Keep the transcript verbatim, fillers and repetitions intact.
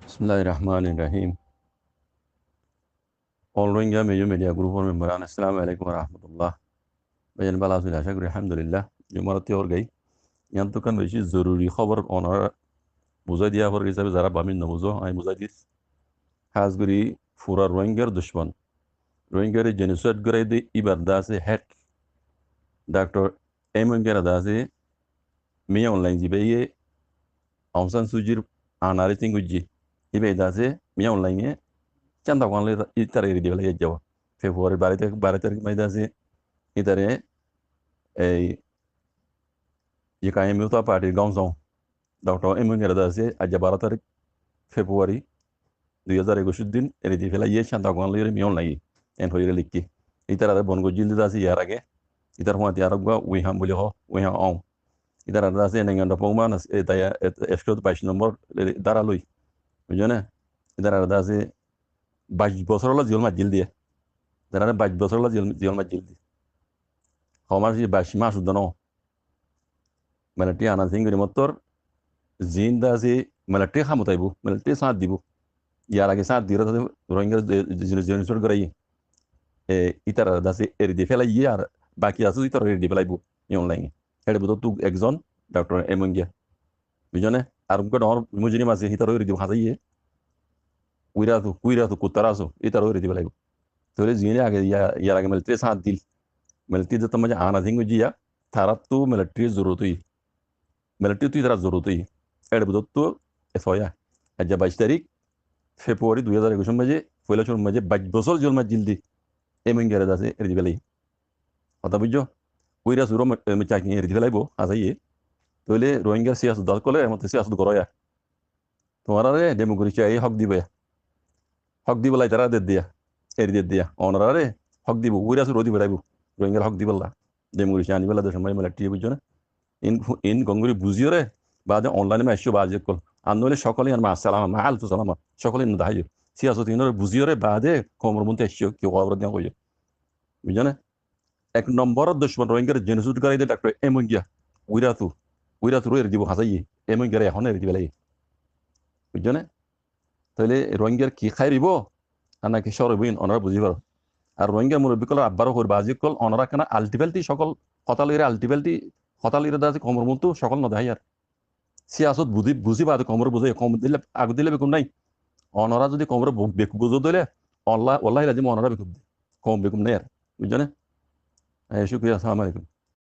Bismilláhir Rahmánir Rahím. All Rohingya Media Group or member an, Assalamu Alaikum wa Rahmatullah. Báiyain bála asóni, acá gorí, Alhamdulillah. Jumar ot ór goi. Yián ttú ekkán beci zoruri hóbor, onora buzái diya fore hísabe, zará bámi no buzó, añí buzái dir. Hás gorí fura Rohingyar ducmon, Rohingyare genocide goráiye de íbar de asé head Doctor M Win Myat re de asé Min Aung Hlaing, zibáye Aung San Suu Kyi r anaré thíng goijjé, íba de asé Min Aung Hlaing e cánda uggwá loi ítare eri di félaiye aijja. February baró tarík, baró tarík maze de asé ítare ei Rakhine Mukti Party r Gawon Song Doctor M Win Myat re de asé aijja baró tarík February dui házar ekuc or din eri di félaiye cánda uggwá loi Min Aung Hlaing e, en hoiyóre leikké. Ítarare bon goijjíl de asé yar age, ítar fúañti ar uggwá Win Hang buli hoó, Win Hang Aung. Ítarare de asé Naingan Dopong Ban, e, daya, e, ekcó baic nombor, e, dhára loi. Buijjó né? Ítarare de asé baic bosór ola ziyól maijjíl diye. Ítarare baic bosór ola ziyól, ziyól maijjíl diye. Hó mac, baic mac uddá no. Military ana thíng gorí mottor, ziín de asé military hámot aibó, military sáñt dibó. Yar age sáñt diyóre de asé Rohingya ze, ze, genocide goráiye. E, ítarare de asé eri di félaiye ar baki asé ítarare eri di félaibó Min Aung Hlaing e. Ér bútottu ekzon Doctor M Win Myat. Buijjó né? Ar uggwá dhoóñr mujrim asé, hítaró eri dibo hañsáiye. Kuiratu, kuiratu, kuttarasu, ítaró eri di félaibo. Tóile ziíne age ya-, yar age military sáñt dil, military zettót maze ana thíng goijjé ya, taráttu military zorurot óiye. Military ttu ítarar zorurot óiye. Ér bútottu e soya. Aijja baic tarík February dui házar ekuc or maze, foila cúrur maze baic bosór ziyól maijjíl de M Win Myat re de asé eri di félaiye. Hotá buijjó? Kuirasu ro me-, me-, caki eri di félaibo, hañsáiye. Tóile Rohingyar siyasotdan ókkole emotto siyasot goró ya. Tuáñrare democracy aiyé hók dibo ya. Hók dibolla ítara dedde ya. Eri dedde ya. Onoráre hók dibo. Kuirasu ro di félaibo. Rohingyar hók dibolla. Democracy aníbolla decór maze military, buijjó né? In, in gom gorí buzíyore baade online e aiccó bazi ókkol. Ar noóile sókole yián ma salama, ma altu salama. Sókole yián no deháiyo. Siyasot inore buzíyore baade koumor muntu aiccó, ki hóbor diyan hoiyó. Buijjó né? Ek nombor ducmon Rohingyare genocide goráiye de Doctor M Win Myat. Kuiratu, kuiratu ro eri dibo hañsáiye. M Win Myat re ehón eri di félaiye. Buijjó né? Tóile Rohingyar ki háir óibo, ar naki cór óibo, iín onora buzí faro. Ar Rohingyar murobbi ókkolore abbar hoóir, bazi ókkol, onora kena altifalti sókol hotá loire, altifalti hotá loire de asé koumor muntu sókol no deháiyar. Siyasot buzí, buzí baade koumore buzaiyo, koum dile, agu dile bekuf nái. Onora zodi koumore bu-, bekuf buzó de óile, Allah, wallahi lazim onora bekuf de. Koum bekuf nái ar. Buijjó né? E, cúkuriya, assalamu alaikum.